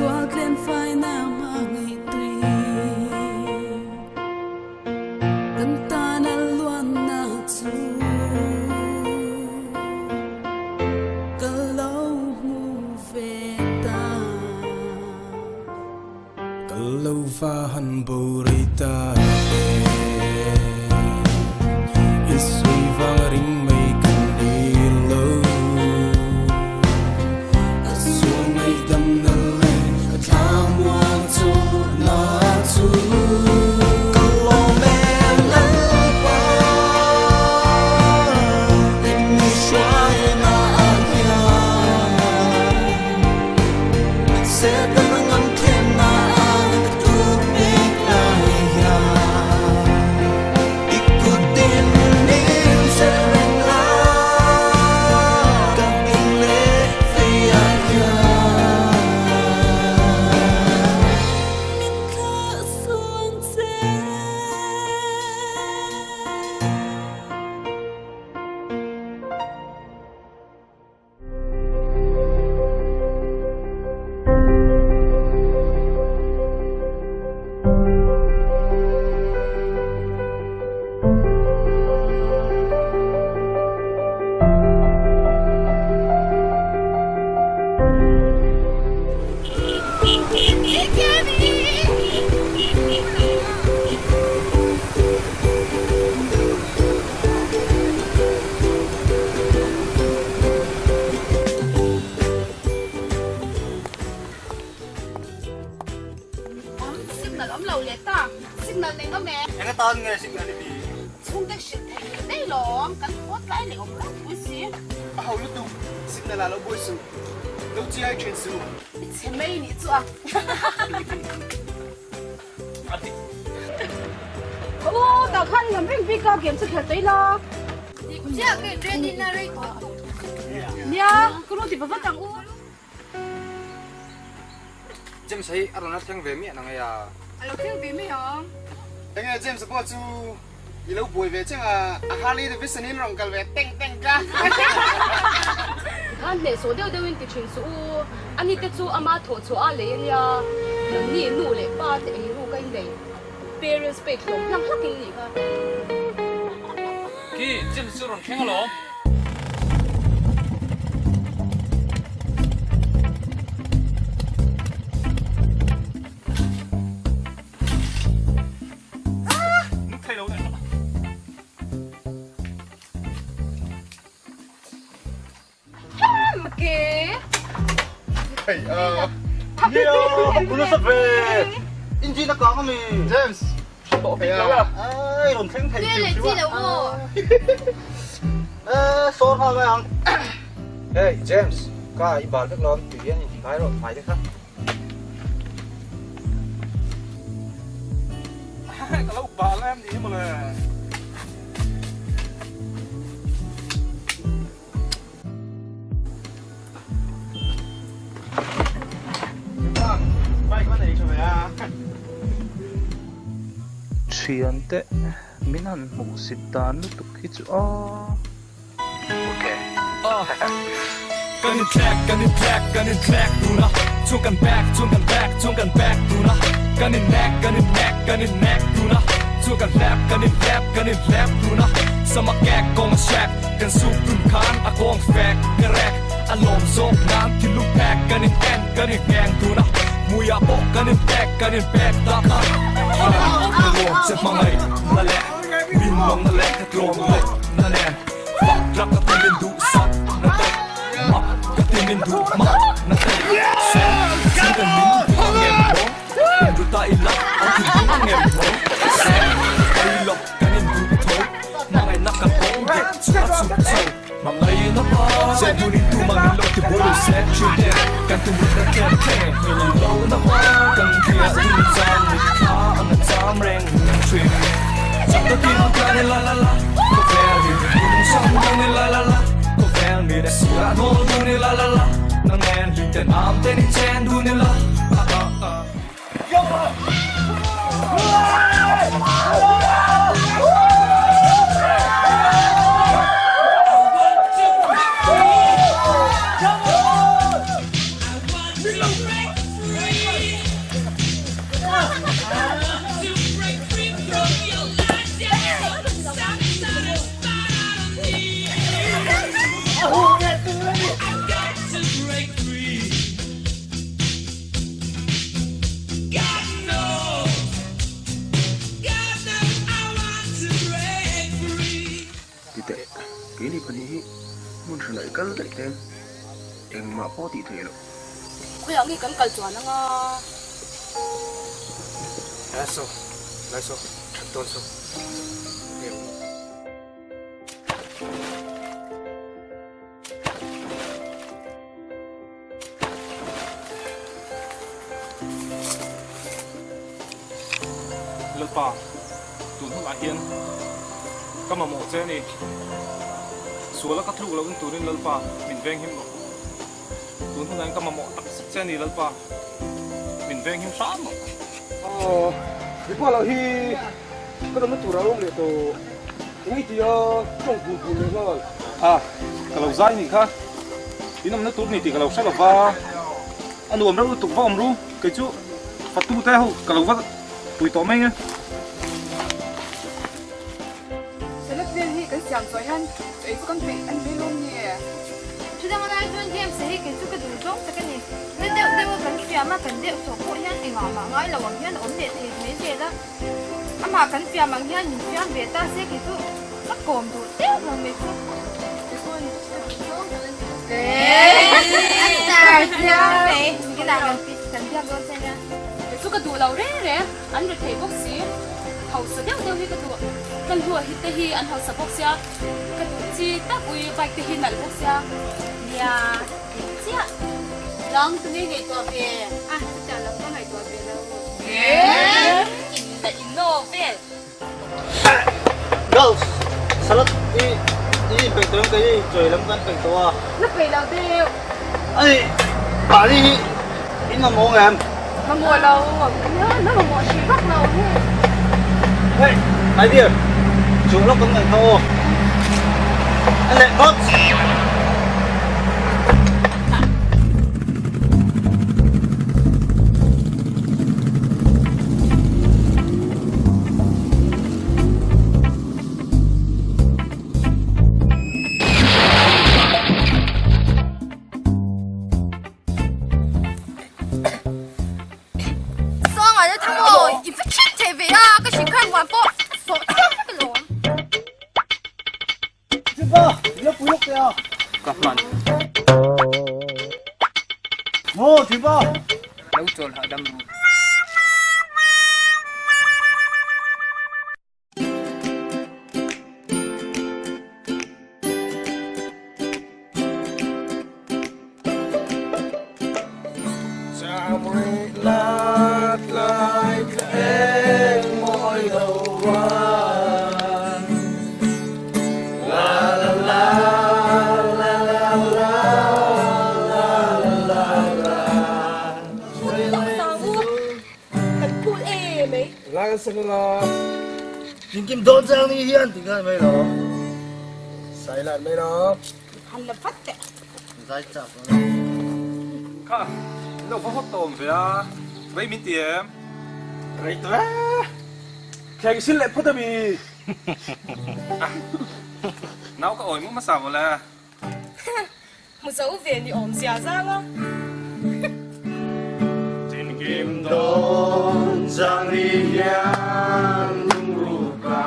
Sual tlen faina hmangaih tui kan tana luanna chu ka lo hmu ve ta. Ka lo va han bo rei ta e. I sawi vang a ring mai kan ni lo. A sual ngaihdamna leh a thla muang chu na chu. Ka lawm e Lalpa, i mi hruaina ah hian. Satan ngam thlemna ah ka tut mek lai hian. I kutin min chelh reng la, ka hming leh fei ah hian. Min thlah suang che. Signal awm lo leh ta, signal nei ngam e. Eng atan nge signal i ti? Chhungte hrilh theih leh daih lawm, kan phawt lai leh awm ropui si. A ho lutuk, signal ah lo buai suh, lo chiai thin suh. I chhe mai nih chu a. Aw tah khan lam reng bik a game chu khelh tawh ila. Dik chiah ka in ready na rei tawh tawh. Nia, ka lu ti va vat ang u. James hi a rawn la thleng ve miah nang e a. A lo thleng ve mai ang. Enge James pawh chu i lo buai ve cheng a, a Harley Davidson in rawn kal ve teng teng ka. Khan hnehsawh deuh deuhin ti thin suh u, ani te chu ama thawh chhuah a lei ania, nangni nu leh pa te ei ruk a in nei, parents pek hlawm hlak hlak in nih kha. Khi James chu rawn thleng alawm. James ai rawn thleng thei Nge leh chi lo maw? Sawn nghal mai ang. Hey James, ka i bal vek lo tui hian in ngai rawh hmai te kha. Ka lo bal em ni hi mawle. Thiante min han hmuhsit dan lutuk hi chu aw. Kan in thlek, kan in thlek, kan in thlek tuna Chung kan back, chung kan back, chung kan back tuna Kan in nek, kan in nek, kan in nek tuna Chung kan hlep, kan in hlep, kan in hlep tuna Sama kek kawng a shek, kan suk tun khan a kawng fek ka rek A lawm zawk nan thilung phek kan in en, kan in ngheng tuna Hmuiah pawh kan in pek, kan in pek ta kha Ka lawm che hmangaih na leh min mang na leh ka tlawm loh na nen Fak tlak ka ti min duh sak na te Mak ka ti min duh mak na te Sen chu kan min duh ang em maw In ru ta ila an thin duh ang em maw Sen ei lo kan in duh tho Hmangaihna ka tawng deuh chu a chhuk chho Hmangaihna pa Sen hun in tum ang in lo ti buai lo se Thin te kan tum rut na tlem tlem Hmel in lo na pa Kan hriat hun zam mit thla ang a cham reng thin Chak takin tlan i la la la Khawvel hi hmun chang dun i la la la Khawvel mi leh sirah hnawl dun i la la la Nang nen hlim ten am ten i chen dun i la ah ah ah. Ti teh, keini pahnih hi hmun hranah i kal daih teng, engmah pawh tih theih loh. Khawiah nge kan kal chuan anga? Lai saw, lai saw, that dawn saw. Lalpa, tun hunah hian ka mamawh che a ni. Suala ka tluk lohin turin Lalpa min veng him rawh. Tun hunah hian ka mamawh tak zet che a ni Lalpa, min veng him hram rawh. Aw, mipa lah hi ka damna tur a awm leh tawh. Eng tia tawng bul bul leh nghal. A, ka lo zai nih kha. In awmna tur ni tih ka lo hre lova, a nuam reuh lutuk va awm ru. Kei chu fatu te ho ka lo va pui tawh mai nge. Salad vel hi kan siam chuah hian chaw ei chu kan peih a ni mai lawm nge? Chudang alai chuan James a hi kei chu ka duh zawng tak a ni. Na deuh deuh a kan fiam a, kan deuh sawh pawh hian engah mah ngai lo ang hian a awm leh thei mai zel a. Amah kan fiam ang hian min fiam ve ta se kei chu ka kawm duh deuh lo mai chu. Kei chu ka duh lo reng reng, an ri thei bawk si, hausa deuh deuh hi ka duh, kan hlua hi te hi an hausa bawk sia, ka duh chi tak ui bike te hi nalh bawk sia. Nia, dik chiah. Nang chu ngei ngaihtuah ve. A, chutiang lam ka ngaihtuah ve lo. In la inno vel. Girls, salad i i inpeih tawh em kei i chawi lam kan peih tawh a. Na peih lo deuh. Ani, mahni hi in mamawh ang em? Mamawh lo, na mamawh hrih vak lo hi. Hey, my dear, chuh lawk kan ngaih kha aw. A leh phawt. Sawng a thang aw, i va chhin thei ve a, ka hrilh khan muan pawh a sawh chiang vek alawm. Chipa, ila pui lawk teh a. Ka hman. Maw, Chipa. Lo chawl hahdam ru. Tinkim dawn chang ni hian ti ngai mai lo. Sai lan mai lo. Han la vat teh. Zai chak lo. Kha, lo va hawt tawm ve a, rei min ti em? Rei tawh e. Thleng sil leh phawt a mi. Nau ka awi mu hmasa mawle. Hmu zo ve ni awm zia zang a. Tinkim dawn chang ni hian lungruk a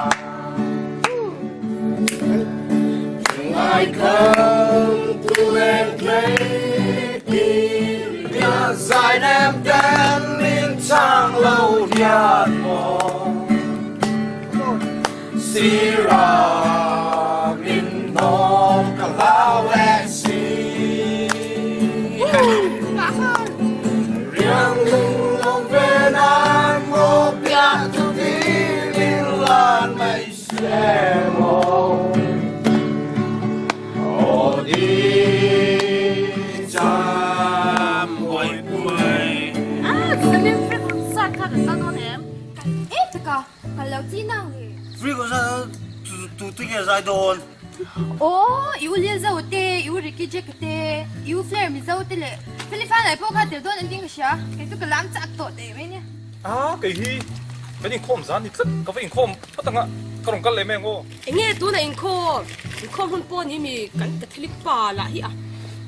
Ngai kham tu len tlei Tia zai nem ten min chang lo hian maw Sira min hnawm ka hlau leh si Riang lung lawm ve nan maw piah tu ding in lan mai se maw Aw di cham buai buai Ah, Salim free concert kha kan kal dawn em? E taka, kal lo chi nang nge? Free concert tu tu tu nge zai dawn? Aw, i u Lil Zo te, i u Ricky Jack te, i u Flair Mizo te leh Feli Fanai pawh kha tel dawn an tih ka hria. Kei chu ka lam chak tawh teh mai nia. A, kei hi kan inkhawm zan ni tlat, ka va inkhawm phawt ang a, ka rawn kal leh mai ang aw. Enge tuna inkhawm? Inkhawm hun pawh ni mi kan Catholic pa lah hi a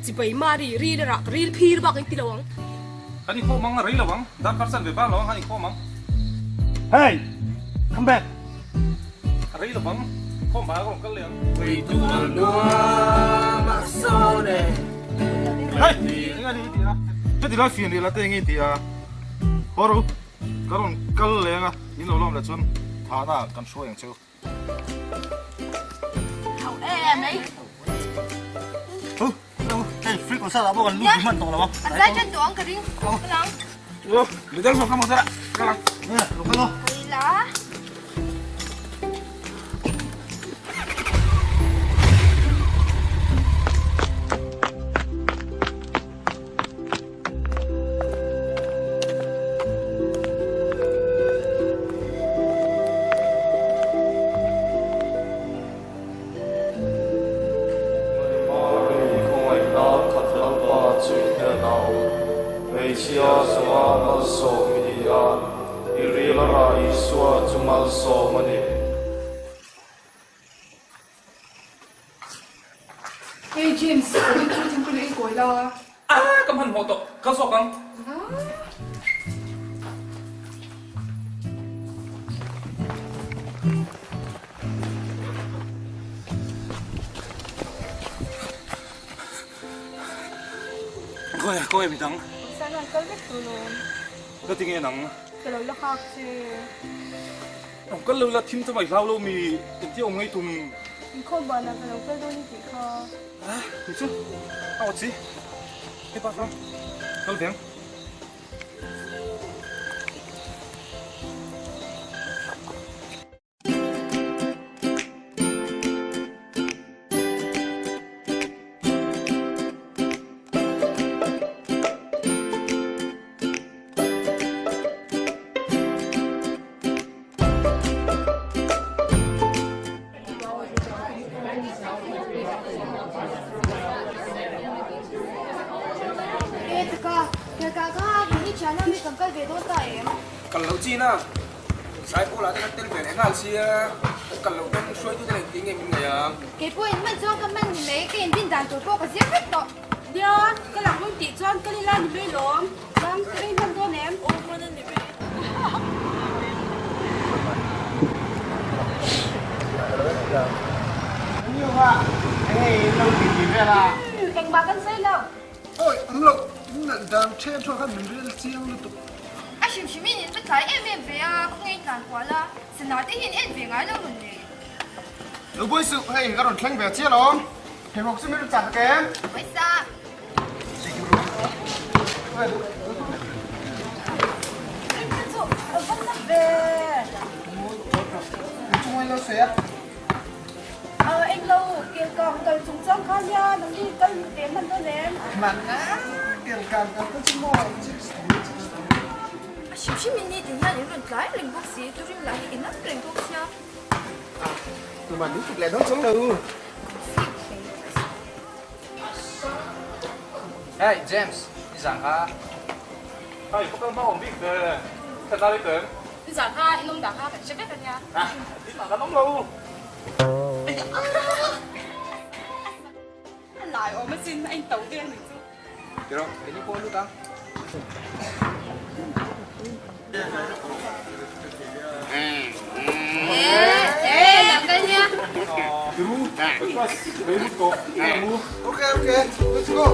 chibai mari ril a rah ril phir bak in ti lo ang. Kan inkhawm ang a rei lo ang, darkar chan ve bak lo ang kan inkhawm ang. Hey! Come back! A rei lo ang, inkhawm bak a rawn kal leh ang. Hey! Enge ni i tih a? Heti lai fian ril a te enge i tih a? Haw rawh u, ka rawn kal leng a, min lo lawm leh chuan thahna ah kan hruai ang che u. Hau em mai. Hu, hu, hei free concert ah pawh kan lut hman tawh lo a. An zai tan tawh ang ka ring, ka lang. Hu, midang zawk ka maw zara, ka lang. Nge, lo kal aw. Ka ila. Mari khawngaihna khat Lalpa chu i hnenah a awm. Hmeichhia chunga malsawm i ni a, i ril a rah Isua chu malsawm a ni. Hey James, ka rin chu thingpui leh i kawi la. A, ka hmanhmawh tawh, kal zawk ang. Khawi, khawi midang. Sana an kal vek tawh lawm. Ka ti nge nang? Ka lo la nghak che. Lo kal lo la thim chu mai hlau lo mi engtia awm ngei tum. Inkhawm banah ka lo kal dawn i tih kha. A ni chu a awt si. Hepa kha kal ve ang. Kal loh chin a, zai pawlah te kan tel ve leh nghal sia, kan kal loh pawn hruaitute nen tih nge min ngaih ang. Kei pawh in hman chuan ka hman ni mai, ka inrin dan tur pawh ka zir vek tawh. Nia, ka lang lung tih chuan kal ila ni mai lawm. Chuan ka rei hman dawn em? Aw hman a ni mai. Engmah kan sawi lo. Awi an lo nalh dan then thu khan min rel chiang lutuk. A hrim hrim in in va tlai em em ve a, khawnge in tlan kual a, sana te hian en ve ngai lo rawn nei. Lo buai suh, hei ka rawn thleng ve chiah lo. Pheikhawk chu min rawn chah tak em? Pawisa. A hrim hrim in ni tin hian in rawn tlai reng bawk si, chu rim lah hi i nam reng bawk sia. Tuman min tuk leh dawn chuang lo. Hey James, ni zan kha. Hei, pakal hma awm bik ve. Ka ta rei em? Ni zan kha in awm dah kha kan hre vek a nia. Ah, tin ah kan awm lo. A lai awm asin, a in to ve a ni chu. Tiro, kei ni pawh lut ang. Okay, okay, let's go.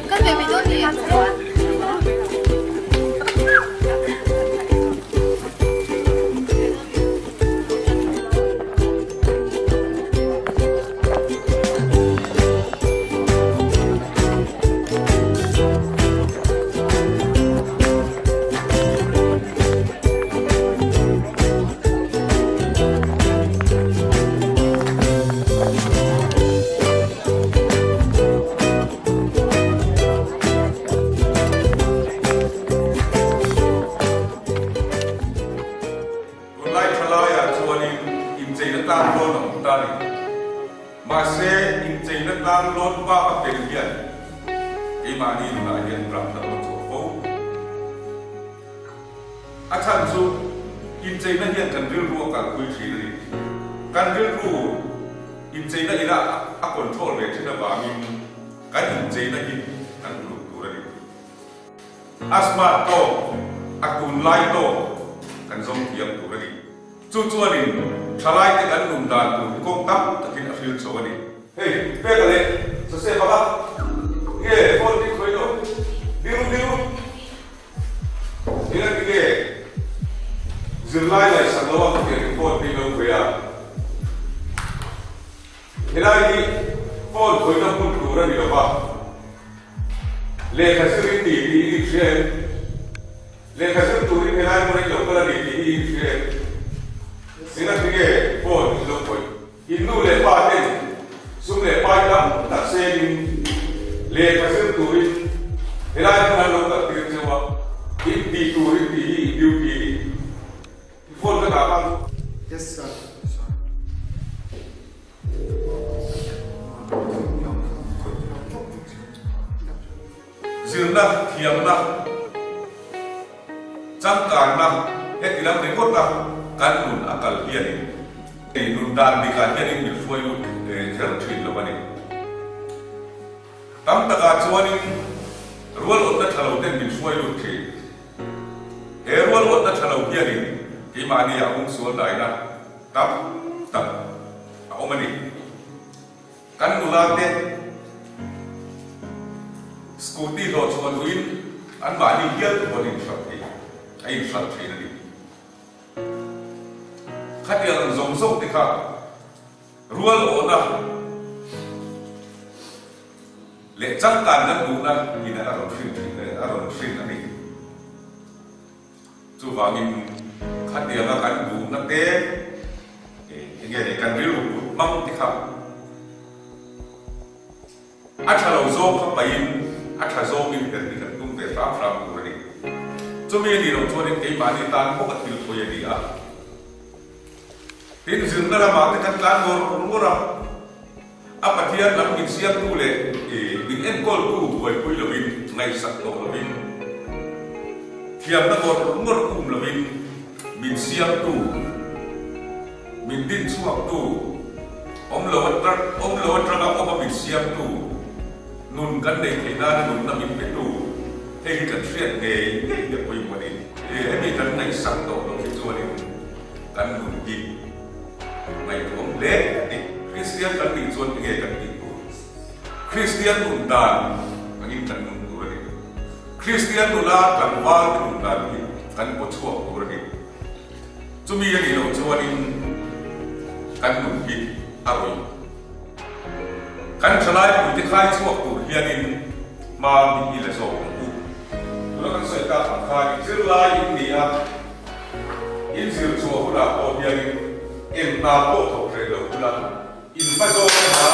Kal ve mai dawn ni. Tunlai thalaiah chuanin incheina tlang lawn a awm ta a ni. Mahse, incheina tlang lawn bak a tel hian keimahni nunah hian ram kan rawn chhuah fo. A chhan chu incheina hian kan rilru a kalpui thin a ni. Kan rilru incheina ina a control ve thin avangin kan incheina hi kan uluk tur a ni. A smart tawk, a tunlai tawk kan zawng thiam tur a ni. Chu chuanin thalaite kan nun dan tur hi kawng tam takin a hril chho a ni. Hei, peka leh Joseph a kha nge phone ding khawi lo? Diru diru! Engati nge zirlai ngaihsak lo a khatiang phone hi lo khawi a? Helai hi phone khawihna hmun tur a ni lo va, lehkha zir in ni tih i inhria em? Lehkha zir turin helai hmun a i lo kal a ni tih hi i inhria em? Engati nge phone i lo khawih? In nu leh pa ten sum leh pai tam tak sengin lehkha zir turin helai hmun an lo kal tir cheu a, in tih tur in tih hi in duty a ni. I phone ka dah khan chu. Yes sir. Zirna, thiamna, changkanna heti lam ringawta kan nun a kal hianin ei nun dan bikah hianin min hruai lut kher thin lo a ni. Tam takah chuanin rual awtna tha lo ten min hruai lut thin. He rual awtna tha lo hianin keimahni ah hungsual daina tam tak a awm a ni. Kan nula te scooty hlawh chhuah duhin anmahni hial te pawh an inhralh thei, a inhralh thin a ni. Khatiang ang zawng zawng te kha rual awhna leh changkan kan duhna in a rawn hrin thin, a rawn hrin a ni. Chuvangin khatianga kan duhna te eng nge kan rilru put hmang te kha a tha lo zawng kha pahin a tha zawngin her hi kan tum ve hram hram tur a ni. Chumi a nih loh chuanin keimahni tan bawk a thil phawi a ni a. Tin, zirna lamah te kan tlan ngawr ngawr a. A Pathian lam min siamtu leh min enkawltu buaipui lovin, ngaihsak tawh lovin, thiamna ngawr ngawr um lovin min siamtu, min dinchhuaktu, awm lo awm lo atanga awma min siamtu, nun kan nei theih nana nunna min petu, hei hi kan hriat ngei ngei hi a pawimawh a ni. Hemi kan ngaihsak tawh loh hi chuanin kan nun hi Ngaihtuam hle a ni. Kristian kan nih chuan enge kan tih tur? Kristian nun dan angin kan nun tur a ni. Kristian nula tlangval te nun dan hi kan paw chhuak tur a ni. Chumi a nih loh chuanin kan nun hi a rawih. Kan thalai puite khai chhuak tur hianin hma min i la zawk ang u. Tuna kan sawi tak ang khan zirlai in ni a. In zir chhuah hunah pawh hianin eng hna pawh thawk hreh lo bula in hma zawk a hna.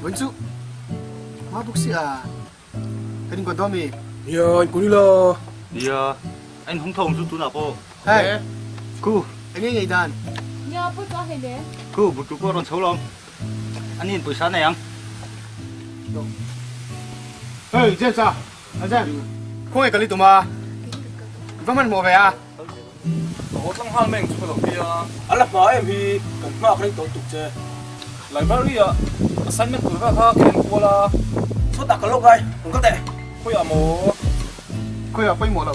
Vẫn chú Má bốc sĩ à Cái đinh còn to mì Nia anh cũng đi lo Nia anh không thông chú tú nào po Hey Ku Anh nghe ngày đàn Nia bút cho hay đấy Ku bút chú có ron xấu lắm Anh nhìn buổi sáng này anh Hey James à Anh James Khawngaih ka li tum a I va hmanhmawh ve a. Ka haw tlang nghal meng chu ka lo ti a. A la hma em hi kan nghak reng tawh tuk che. Library ah assignment tur vel kha ka en kual a. Chawt ah ka lo ngai, rawn kal teh. Khawiah maw? Khawiah pawimawh lo.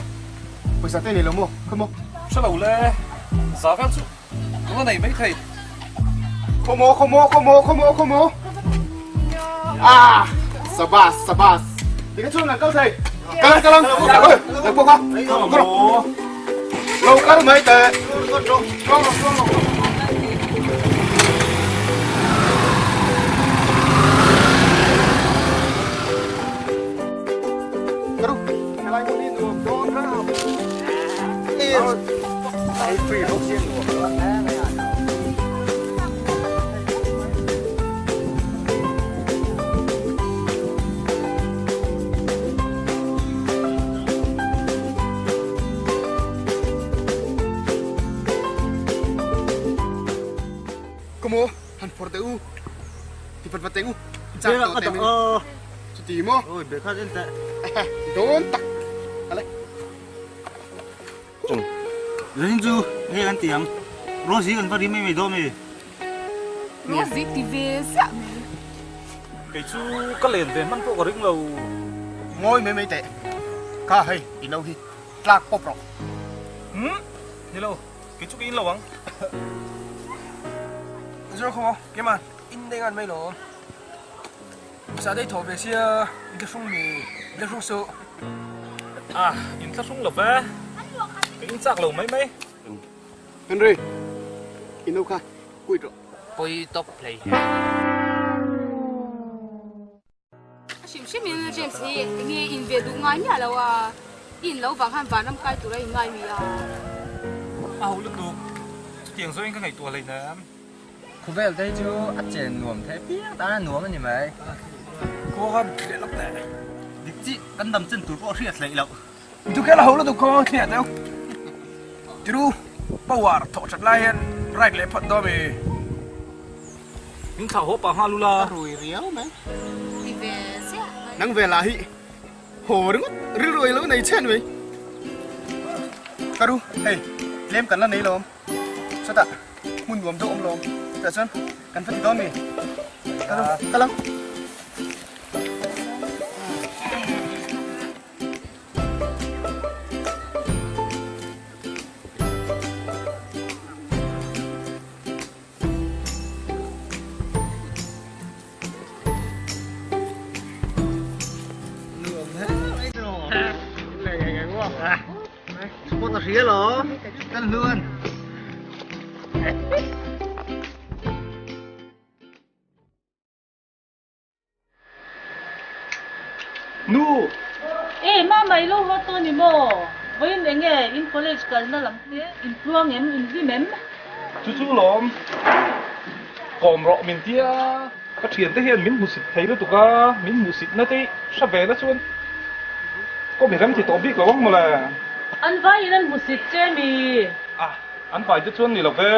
Pawisa te nei lo maw? Khawi maw? Hre lo le. Za vel chu ka la nei mai thei. Khawmaw khawmaw khawmaw khawmaw khawmaw. Ah! Sabas sabas. Tika chuan kan kal thei. Kal ang kal ang. Oi, nang pawh kha. Kal rawh. Lo kal mai teh. Chuang rawh chuang rawh. Kamu han phawrh teh u ti vat vat teh u chak tawh teh mai chuti maw oi bekha en teh dawn tak ale Zanin chu nge kan ti ang Rosie kan va ri mai mai dawn mi Rosie ti ve ziah mai Kei chu ka len ve hman pawh ka ring lo Ngawi mai mai teh kha hei i no hi tlak pawp rawh Hmm ni lo kei chu ka in lo ang Zero khaw maw keimah in deng an mai lo. Sa dei thaw ve sia inthlahrung mi inthlahrung suh. Ah inthlahrung lo ve ka in chak lo mai mai. Henry i no kha quit rawh. Pawi tawp hlei. A hrim hrim in James hi enge in ve duh ngai miah lo a, i in lo vang khan vanram kai tur a in ngai mi a. A ho lutuk, chutiang zawngin ka ngaihtuah hleinem. Khawvel te hi chu a chen nuam thei piang tan a nuam a ni mai. Khaw khan thliah lawk teh. Dik chi kan dam chen tur pawh hriat hleih loh. Tu kher a ho lutuk khaw thliah deuh. Tiru power thawh that lai hian right leh phawt dawn mi. Min thlah haw pah nghal ula. Ka rui riau mai. Ti ve ziah mai. Nang ve lah hi haw ringawt rilru ei lo nei chhen mai. Ka ru hei tlem kan la nei lo. Chutah hmun nuam deuh awm lo tah chuan kan va ti dawn mi ka ru kal ang. Spot a hria lo kan hluan. Nu! E, mama i lo haw tawh ni maw? Vawiin eng nge in college kalna lam te in tluang em, in hlim em? Chu chu lawm, kawm rawh min tia ka thiante hian min hmusit thei lutuk a, min hmuhsitna te hre ve na chuan kawm i rem ti tawh bik lo ang mawle. An vaiin an hmusit che mi? A, an vai te chuan ni lo ve.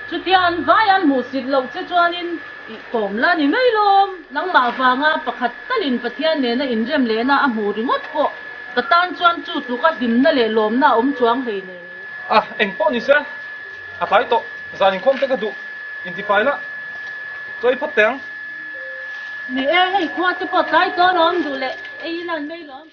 Chutia an vai an hmuhsit loh che chuanin I kawm la ni mai lawm. Nangmah vanga pakhat talin Pathian nena inrem lehna a hmuh ringawt pawh ka tan chuan chu tluka hlimna leh lawmna a awm chuang hlei nei. A, eng pawh ni se, a tlai tawh. Zan inkhawm te ka duh intifai la, chawi phawt teh ang. Ni e, hei khua te pawh tlai tawh alawm duh leh ei ila an mai lawm.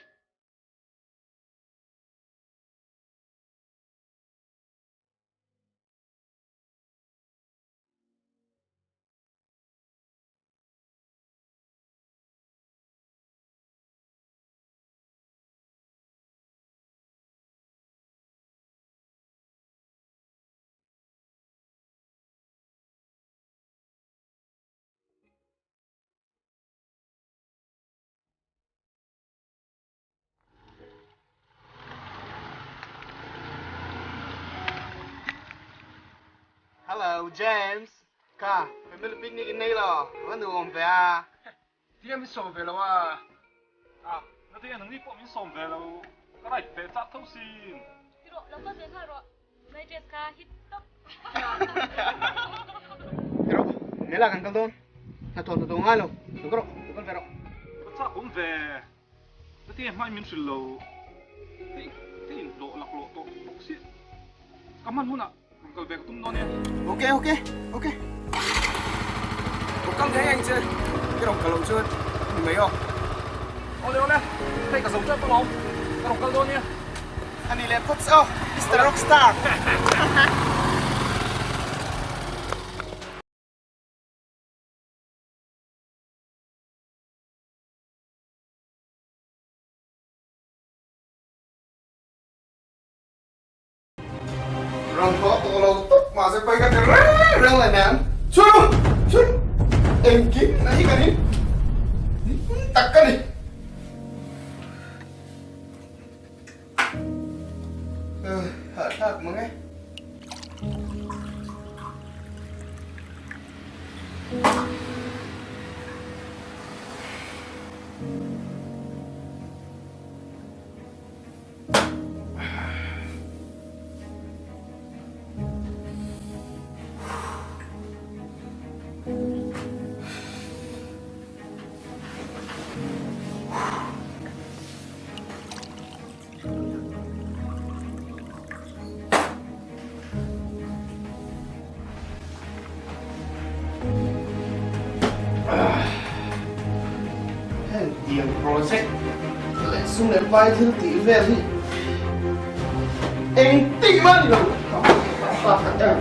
Hello James, ka family picnic in nei lo, va nuam ve a. Tinge min sawm ve lo a? Ah, na tinge nangni pawh min sawm ve lo, ka right ve chak tho sin. Ti rawh, lo kal ve nghal rawh, my dress kha hit tawp. Ti rawh, Nela kan kal dawn, hnathawh hnathawh ngai lo, lo kal rawh, lo kal ve rawh. Ka chak awm ve. Ka ti hmai min hrilh lo. Hei, ka inhlawh laklawh tawh bawk si. Ka hman hunah rawn kal ve ka tum dawn e. Ok, ok, ok. Rawn kal ngei ang che, i rawn kal loh chuan ni mai aw. Awle, awle, hei ka zo teuh tawh lo, ka rawn kal dawn nia. Ani leh phawt aw, Mister Rockstar. Ram tawh tawh lo tawp mahse pawi ka ti reng reng le nen. Chhun u! Chhun! Engkim na hi ka ni tak ka ni. Hahthlak mang e. Heng tiang project leh sum leh pai thil tih vel hi engtik mah ni lo tak tak em.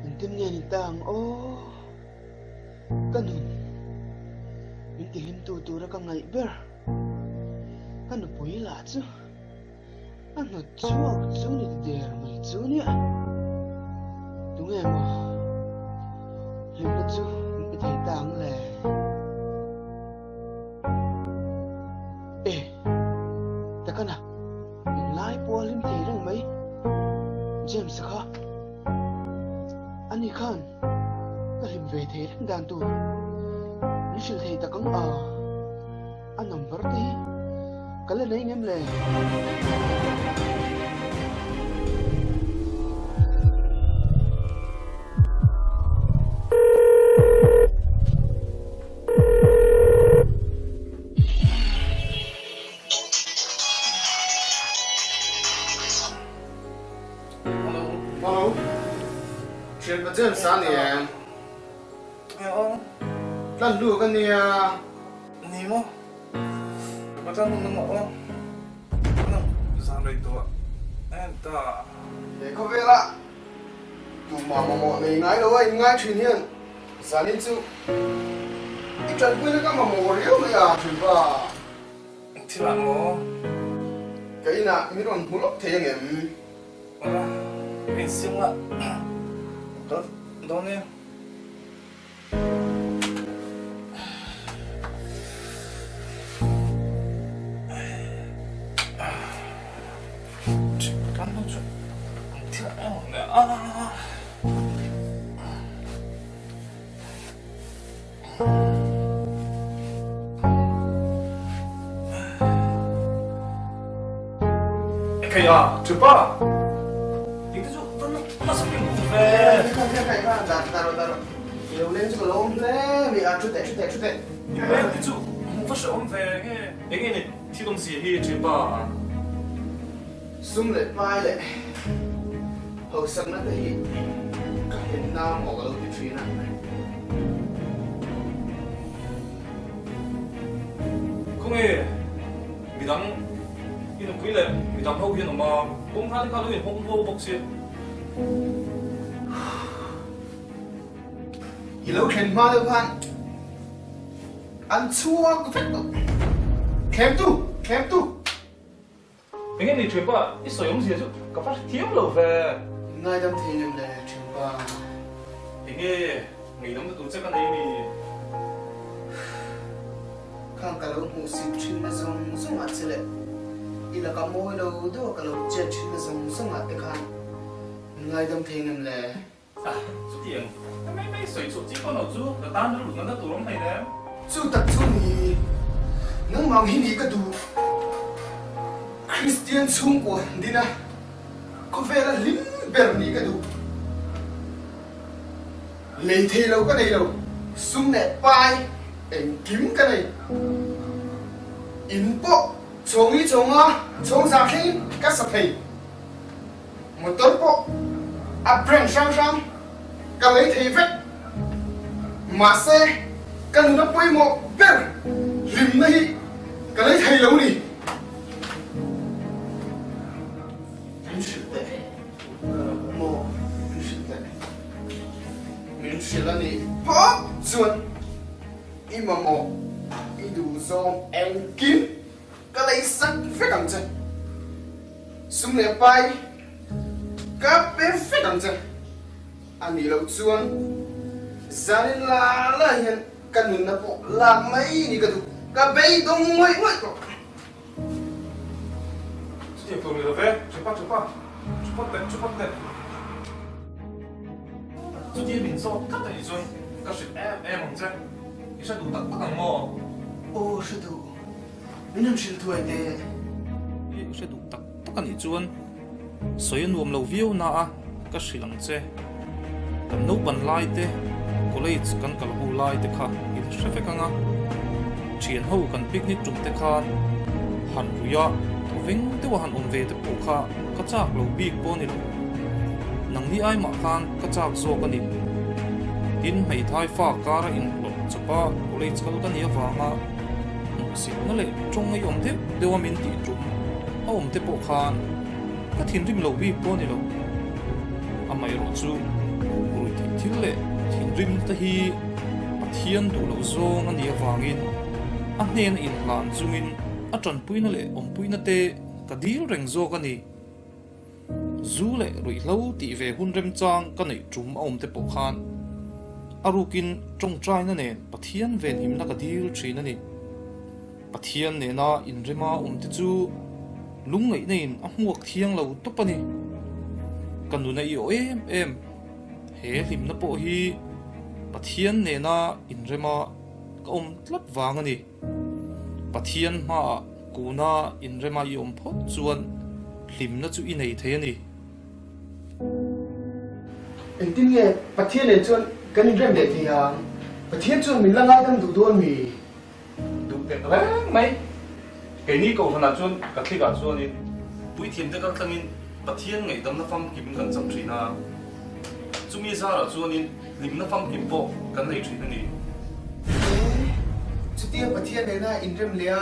Engtin nge ni ta ang aw? Ka nun min tihlimtu tura ka ngaih ber ka nupui lah chu a hnawt chhuak chu ni ti der mai chu nia. Tunge maw hlimna chu min pe thei ta ang le? E, takana englai pawh a hlim thei reng mai James-a kha. Ani khan ka hlim ve thei reng dan tur min hrilh thei tak ang a, a number te hi ka la nei ngem le? Hello. Hello. Thianpa James a ni em? Nge aw. Tlan lu ka nia. Ni maw? Ka tlan lu na maw aw. Nang zan rei tawh em ta. He khawvela tumah mamawh nei ngai lo a inngai thin hian zanin chu i tanpuina ka mamawh riau mai a thianpa. Thil ah maw? Ka inah min rawn hmu lawk thei angem? Awla, ka insiam la kal dawn e. Kan hnu chu thil ah em awm leh a. Kei a, chupa. Ding te chu van nasa ping pung ve. Kha kha kha kha dar dar dar. Lo leng chu ka lo awm hle mai a, thu teh thu teh thu teh. Leng te chu hmuh va hre awm ve nge. Enge ni thil awmzia hi chupa. Sum leh pai leh hausakna te hi ka hlenna maw ka lo ti thin a. Khawnge midang i nupui leh midang ho hian awm a, kawngka te kha lo inhawng bo bawk sia. I lo thlen hma deuh khan an chhuak vek tawh. Thlemtu! Thlemtu! Enge ni Thianpa, i sawi awmzia chu ka va hrethiam lo ve. Ngaidam thei ngem le Thianpa. Enge ngeihdamna tur che ka nei mi? Khang ka lo hmuh sip thinna zawng zawng ah che leh i laka mawi lo deuha ka lo chet thinna zawng zawng ah te khan ngaidam thei ngem le? A, chutiang ka mai mai sawi chhuah chi pawh lo chu ka tan rilru nana tur awm hleinem. Chu tak chu ni, nangmang hi ni ka duh. Kristian chhungkua dina khawvela hlim ber ni ka duh. Lei thei lo ka nei lo, sum leh pai engkim ka nei. In pawh chawngli chawnga chawngzah thlengin ka sa thei. Motor pawh a brand hrang hrang ka lei thei vek. Mahse, ka nuna pawimawh ber hlimna hi. zawng engkim ka leisak vek ang che. Sum leh pai ka pe vek ang che. A nih loh chuan zanin la la hian ka nunna pawh lak mai ni ka duh. Ka beidawng ngawih ngawih tawh. Chutiang tur ni lo ve, Chupa chupa, chupa teh chupa teh. Chutia min zawt tlat a nih chuan ka hrilh em em ang che. I hre duh tak tak ang maw? Aw hre duh, min rawn hrilh thuai teh. I hre duh tak tak a nih chuan sawi a nuam lo viau na a ka hrilh ang che. Kan naupan lai te, college kan kal ho lai te kha i la hre vek ang a. Thian ho kan picnic tum te khan han rui a, thawveng deuh a han awm ve te pawh kha ka chak lo bik pawh a ni lo. Nangni ai mah khan ka chak zawk a ni. Tin, hmeithai fa kara inhlawh chawpa college kal ka nih avanga hmuhsitna leh tawng ei awm deuh deuh a min tih tum a awm te pawh khan Ka thinrim lo bik pawh a ni lo. Amaherawh chu rui theih thil leh thinrim te hi Pathian duh loh zawng a nih avangin a hnena inhlan chungin a tanpuina leh awmpuina te ka dil reng zawk a ni. Zu leh ruihhlo tih ve hun remchang ka neih tum a awm te pawh khan a rukin tawngtaina nen Pathian venhimna ka dil thin a ni. Pathian nena inrema awmte chu lungngaihna in a hmuak thiang lo tawp a ni. Ka nuna i aw em em, he hlimna pawh hi Pathian nena inrema ka awm tlat vang a ni. Pathian hmaah kuna inrema i awm phawt chuan hlimna chu i nei thei a ni. Engtin nge Pathian nen chuan kan inrem leh thei ang? Pathian chuan min la ngaidam duh dawn mi? Duh teh reng mai. Keini Kohhranah chuan Catholic-ah chuanin puithiamte kal tlangin Pathian ngaihdamna famkim kan chang thin a, chumi zarah chuanin hlimna famkim pawh kan nei thin a ni. E, chutia Pathian nena inrem leh a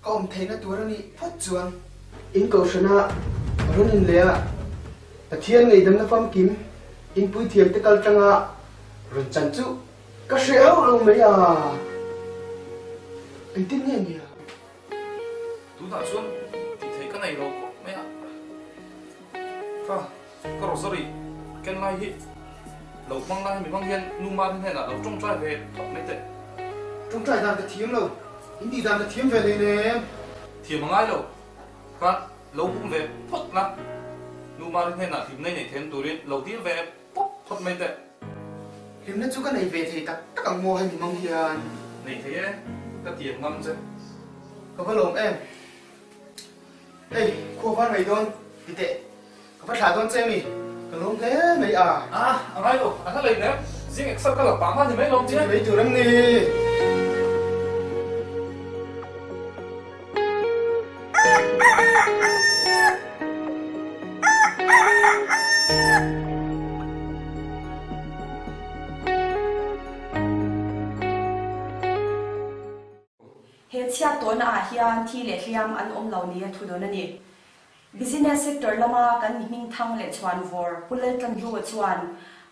ka awm theihna tur a nih phawt chuan. In Kohhrana rawn in leh a Pathian ngaihdamna famkim in puithiamte kal tlanga rawn chan chu Ka hreh hauh lo mai a, engtin nge nia? Tunah chuan tih theih ka nei lo khawp mai a, ka ka rosary ken lai hi lo hmang lai mi hmang hian nu Mari hnenah lo tawngtai ve phawt mai teh. Tawngtai dan ka thiam lo, in tih dan ka thiam ve hleinem. Thiam a ngai lo, ka lo hum ve phawt la, nu Mari hnenah hlimna i neih theihna turin lo dil ve pawp phawt mai teh. Hlimna chu ka nei ve thei tak tak ang maw hemi hmang hian? Nei thei e, ka tiam ngam che. Ka va lawm em? Hei, khua van rei dawn, ti teh. Ka va thlah dawn che mi? Ka lawm hle mai a. A, a ngai lo, a hla lei nem. Zing exer ka la pah hma ni mai lawm che. Ti mai tur em ni? He chhiat tawhna ah hian thi leh hliam an awm lo nia thu dawn a ni. Business sector lama kan mi hmingthang leh chhuanvawr Pu Laltlanhlua chuan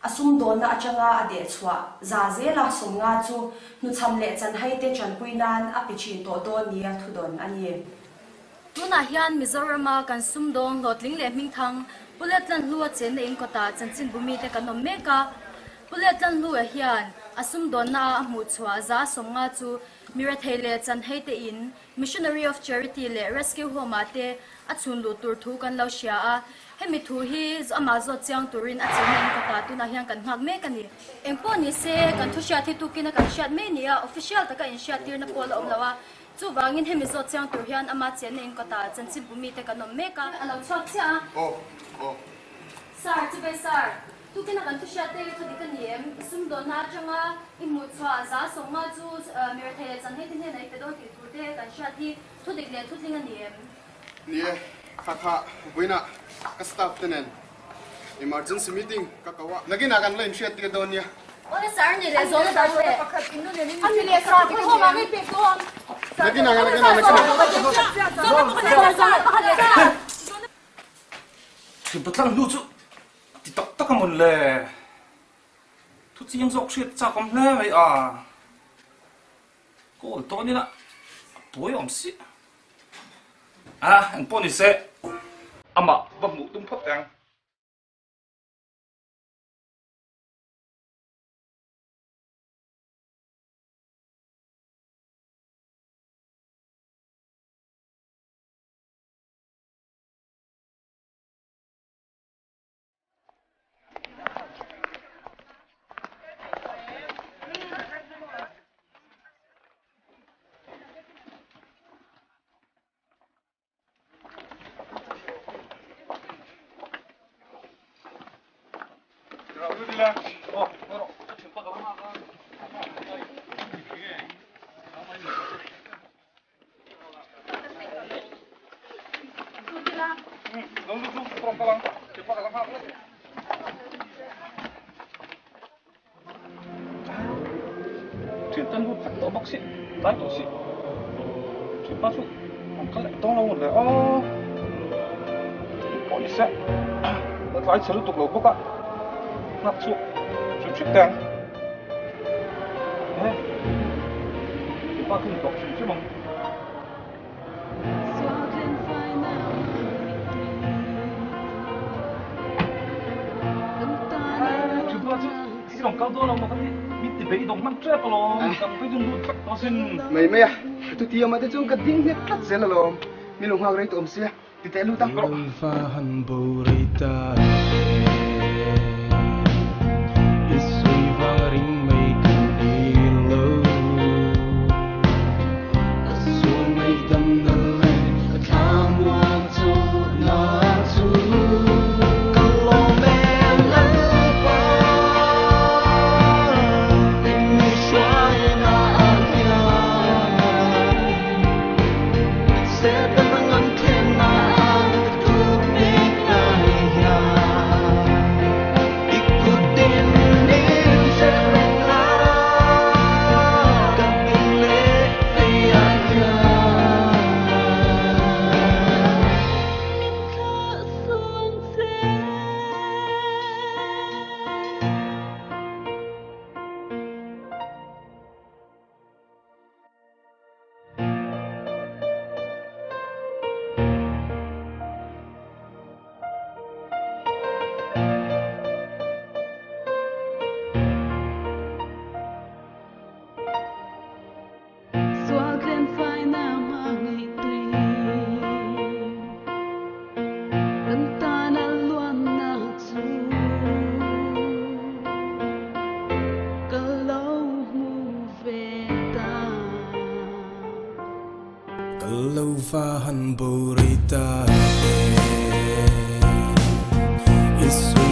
a sumdawnna atanga a dehchhuah za zela sawmnga chu hnuchham leh chanhaite tanpui nan a pe thin tawh dawn nia thu dawn a ni. Tunah hian Mizorama kan sumdawng hlawhtling leh hmingthang Pu Laltlanhlua chenna in kawtah chanchinbu mite kan awm mek a. Pu Laltlanhlua hian a sumdawnna a hmuhchhuah za 50 chu mi rethei leh chanhaite in Missionary of Charity leh Rescue Home ah te a chhun luh tur thu kan lo hria a, hemi thu hi amah zawt chiang turin a chenna in kawtah tunah hian kan nghak mek a ni. Engpawh ni se, kan thu hriat hi tukin a kan hriat mai ni a, official taka inhriat tirna pawh la awm lo a, chuvangin hemi zawt chiang tur hian ama chenna in kawtah chanchinbu mite kan awm mek a. A lo chhuak chiah a. Aw, aw. Sir, chubei sir. Tukina kan thu hriat te hi thu dik a ni em? I sumdawnna atanga i hmuh chhuah 150 chu mi rethei leh chanhei te hnenah i pe dawn tih tur te kan hriat hi thu dik leh thu tling a ni em? Ni e, kha kha vawiinah ka staff te nen emergency meeting ka ko a, nakinah kan la inhriat tir dawn nia. Awle sir, ni leh zawhna dang leh. A ni leh sir, khawi hawm ah ngei pek dawn? Nakinah, nakinah, nakinah. Zawhna pakhat leh sir. Thiampa tlang hnu chu Ti tak tak a mawn le. Thu chiang zawk hriat chak awm hle mai a. Call tawh nila. Buai awm si. A, engpawh ni se, amah va hmuh tum phawt teh ang. Thian lut vek tawh bawk si, tlai tawh si. Thianpa chu an kal leh dawn lo le aw. Pawh ni se, ka tlai chhe lutuk lo bawk a, nghak chhuak hrim hrim teh ang. He, thianpa khi ni tawh hrim hrim ang. Mai mai a, chuti awmah te chuan ka ding nghet tlat zel alawm, min lo nghak rei tawh awm sia, ti teh lut a. I sawi vang ring mai ka ni lo. Ka sual ngaihdam na leh ka thla muang chu na chu. Ka lawm e Lalpa, in mi hruaina ah hian. Satan a ngam thlenna ah ka tluk bik lai hian. I kutin min hre reng la, ka hming leh leiah hian. Min thlah suang che. Ka lo va han bo rei ta e. I sawi.